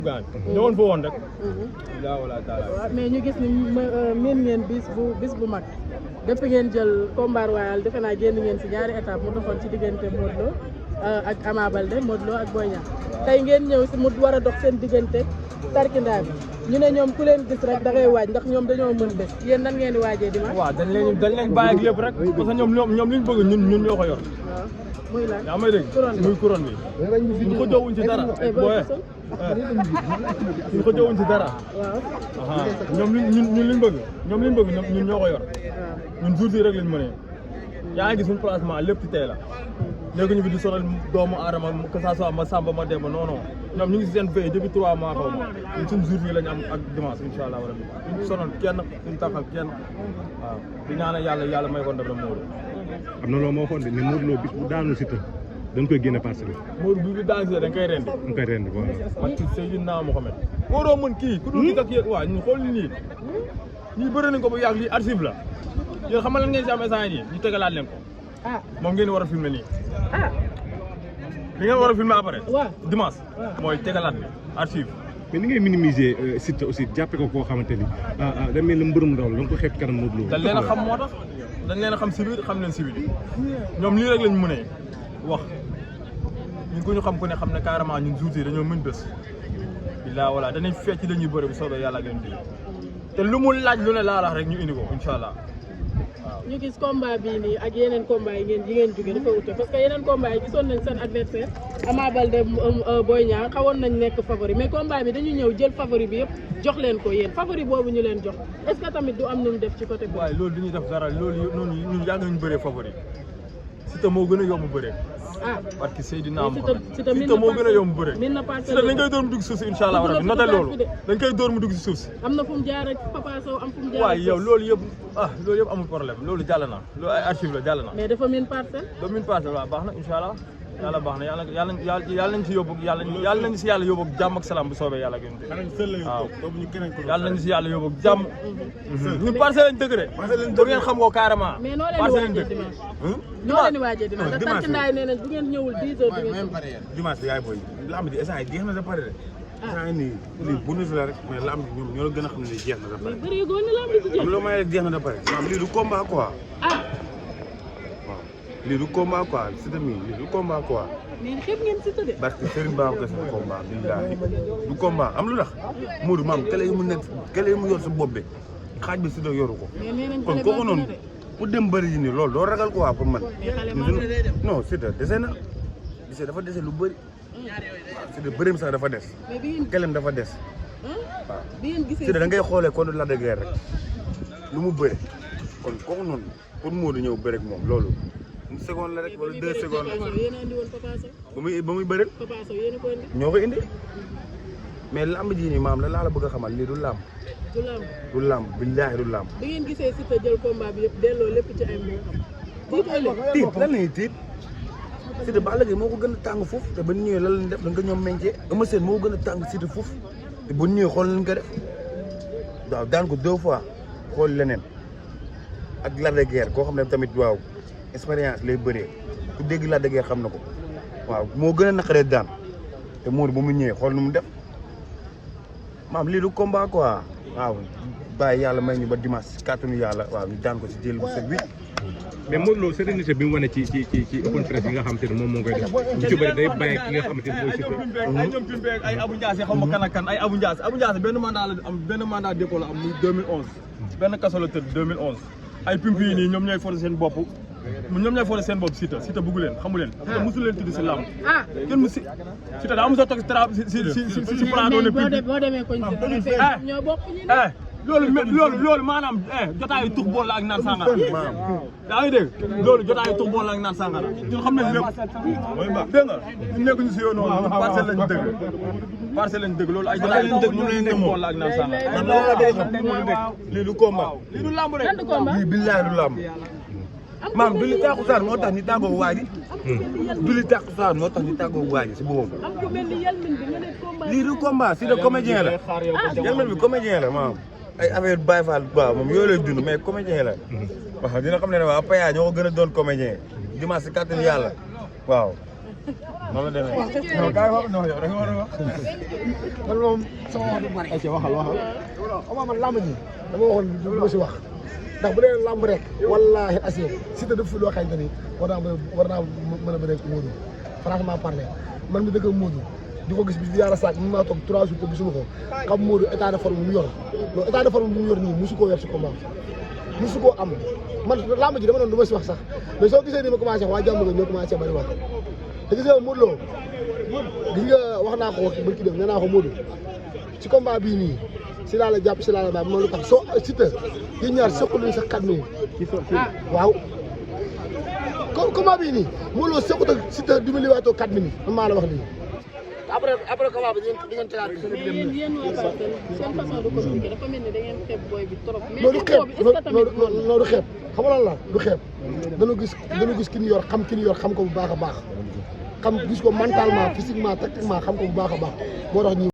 gaañ ñëwoon fa woon rek. yaa wala taala. waaw mais ñu gis ni miin ngeen bis bu mag depuis ngeen jël combat royal defe naa génn ngeen si ñaari étape mu doxoon ci diggante Modou Lo ak Ama Baldé Modou Lo ak Boy Niang tey ngeen ñëw si mu war a dox seen diggante tarkindaa bi ñu ne ñoom ku leen gis rek da ngay waaj ndax ñoom dañoo mën bés yéen nan ngeen di waajee dimanche. waaw dañ leen bàyyi ak lépp rek parce que ñoom liñ bëgg ñun ñoo ko yor. waaw muy lan yaa may dégg muy couronne bi ñu ko joowuñ ci dara booye ñu ko joowuñ ci dara waaw ñoom ñun liñ bëgg ñun ñoo ko yor ñun jour yi rek lañ mënee yaa ngi gis suñu placement lépp ci tey la léegi ñu fi di sonal doomu aadama que ça soit ma samba ma demba non non ñoom ñu ngi si seen veille depuis 3 mois xaw ma ñun suñu jour yi lañ am ak dimanche incha allah rabbi duñ sonal kenn duñ taxal kenn waaw di ñaanal yàlla may ko ndam la Modou am na loo moo xoon ne Modou Lo bis bu daanu Siteu dañ koy génne parcelle. Modou bi daanu Siteu dañ koy rendi. dañ koy rendi voilà. parce que Seydina Mohamed. Modou mën kii ku dul kii ak yéen waa ñun xool nii ñii bëri nañ ko bu yàgg lii archive la yéen xam nga lan ngeen si am instant yii ñu tegalaat leen ko. moom ngeen war a filmer nii. li ngeen war a filmer après. dimanche. mooy tegalaat bi archive. mais ni ngay minimiser Siteu aussi jàppe ko koo xamante ni da mel ni mbërum ndaw la da nga ko xeeb kanam Modou Lo. dañ leen a xam moo tax dañ leen a xam si biir xam leen si biir ñoom lii rek lañ mënee wax ñun ku ñu xam ku ne xam ne carrément ñun jour yi dañoo mën bés. billaa voilà danañ fecc dañuy bëre bu soobee yàlla ak yéen te lu mu laaj lu ne laa rek ñu indi ko incha allah. ñu gis combat bii nii ak yeneen combat yi ngeen jóge dafa wute parce que yeneen combat yi gisoon nañ seen adversaire Ama Baldé Boy Niang xawoon nañ nekk favori mais combat bi dañu ñëw jël favori bi yëpp jox leen ko yéen favori boobu ñu leen jox est-ce que tamit du am nañu def ci côté bi. waaye loolu du ñuy def dara loolu noonu ñun yàgg nañu bëree favori Siteu moo gën a yomb bëree. parce que Seydina Mohamed Siteu moo gën a yomb bëree. Siteu dañ koy door mu dugg si suuf si incha allah rabbi noté loolu dañ koy door mu dugg si suuf si. am na fu mu jaar ak Papa Sow am fu mu jaar. waaye yow loolu yëpp amul problème loolu jàll na loolu ay archive la jàll na. mais dafa min parcelle. dafa min parcelle waaw baax na incha allah yàlla baax na yàlla nañ si yóbbu yàlla nañ si yàlla yóbbu ak jàmm ak salaam bu soobee yàlla gën waaw yàlla nañ si yàlla yóbbu ak jàmm. ñu parcelle lañ dëgg de. pour ngeen xam ko carrément. mais noo leen di waajee dimanche. noo leen di waajee dimanche ndax tant ndaay nee nañ bu ngeen ñëwul 10 heures du ngeen. dimanche yaay booy lamb ji instant yi jeex na da pare de. instant yi nii lii bonus la rek mais lamb ji ñoom ñoo la gën a xam ne jeex na da pare. mais bëri góor ni lamb ji jeex. loo may jeex na da pare. lii du combat quoi. lii du combat quoi Siteu mi lii du combat quoi. mais xeeb ngeen Siteu de. parce que Serigne Babacar Sy combat billahi du combat am lu tax Modou maam kele yi mu nekk kele yi mu yor sa bopp bi xaaj bi Siteu yoru ko. mais nee nañ kon kooku noonu pour dem bëri yi nii loolu doo ragal quoi pour man. non Siteu dese na Siteu dafa dese lu bëri. Siteu bërim sax dafa des. kelem dafa des. waaw Siteu da ngay xoolee contre Lac de Guiers rek lu mu bëri kon kooku noonu pour Modou ñëw bëri ak moom loolu. une seconde la rek wala 2 secondes la. ba muy bëreel. ñoo ko indi. mais lamb ji nii maam la laa la bëgg a xamal lii du lamb. du lamb billaahi du lamb. bi ngeen gisee Siteu jël combat bi yëpp delloo lépp ci ay mbokam. tiit lan la ñuy tiit. Siteu Balla Gaye moo ko gën a tàng foofu te ba ñu ñëwee lan lañ def dañ ko ñoom meññee. Eumeu Sène moo gën a tàng Siteu foofu te ba ñu ñëwee xool lañ ko def waaw daan ko 2 fois xool leneen ak Lac de Guiers koo xam ne tamit waaw. expérience lay bëree ku dégg Lac de Guiers xam na ko waaw moo gën a naqaree daan te Modou ba mu ñëwee xool nu mu def maam lii du combat quoi waaw bàyyi yàlla may ñu ba dimanche kàttanu yàlla waaw ñu daan ko si jël bu set bi. mais Modou Lo sérénité bi mu wane ci open press yi nga xamante ne moom moo koy def lu ci bëri day bàyyi ki nga xamante ne mooy Siteu. ay ñoom Pimbe ak ay Abou Ndiassé xaw ma kan ak kan ay Abou Ndiassé benn mandat la am benn mandat dépôt la am muy 2011 benn kaso la tëdd 2011 ay Pimbe yi nii ñoom ñooy forcer seen bopp. ñoom ñooy foole seen bopp Siteu bëggu leen xamu leen. Siteu mosul leen tudd si làmb. kenn mu si Siteu daa am sa toog si plateau ne public. boo demee koñ ñoo bokk loolu maanaam jotaayu tux bool la ak naan sangara. yaa ngi dégg loolu jotaayu tux bool la ak naan sangara ñun xam nañ lépp. dégg nga ñun nekkuñu si yoon noonu parcelle lañ dëgg loolu ay jotaayu tux bool la ak naan sangara. lii du combat. lii du lamb rek. lii billahi du lamb. maam du li tàkkusaan moo tax ñu tàggoo waa ji. du li tàkkusaan moo tax ñu tàggoo waa ji si boppam. lii du combat si de comédien la. Yelmin bi comédien la maam. ay affaire Baye Fall waaw moom yooyu lay dund mais comédien la. waaw dina xam ne waaw Paya ñoo ko gën a doon comédien dimanche si kàttanu yàlla waaw. noonu la demee. non gars yi wax non yow da nga war a wax. man moom sama wax du bari. ayca waxal. xam man làmb ji dama waxoon du ma si wax ndax bu dee làmb rek wallaahi assuré Siteu def fi loo xamante ni war naa mën a bëre ak Modou franchement parler man mi dëkk ak Modou di ko gis bis bi yaara saak mën naa toog 3 jours te gisuma ko xam Modou état de forme bu mu yor loolu état de forme bu mu yor nii musu koo yor si combat musu koo am man làmb ji dama doon du ma si wax sax mais soo gisee ni ma commencé wax waa jàmm nga ñoo commencé bari wax te gis nga Modou Lo gis nga wax naa ko barki dem nee naa ko Modou ci combat bii nii si laa la jàpp si laa la bàyyi moom lu tax soo Siteu yi ñaar sëqaluñ sax 4 minutes waaw combat bii nii Modou Lo sëqut ak Siteu dimbali waatoo 4 minutes man maa la wax nii après combat bi di ngeen tegaat yéen waa Parcelles seen façon de communiquer dafa mel ni da ngeen xeeb booy bi trop. mais non du xeeb non du xeeb xam nga lan la du xeeb dañu gis ki ñu yor xam ko bu baax a baax xam gis ko mentalement physiquement tactiquement xam ko bu baax a baax moo tax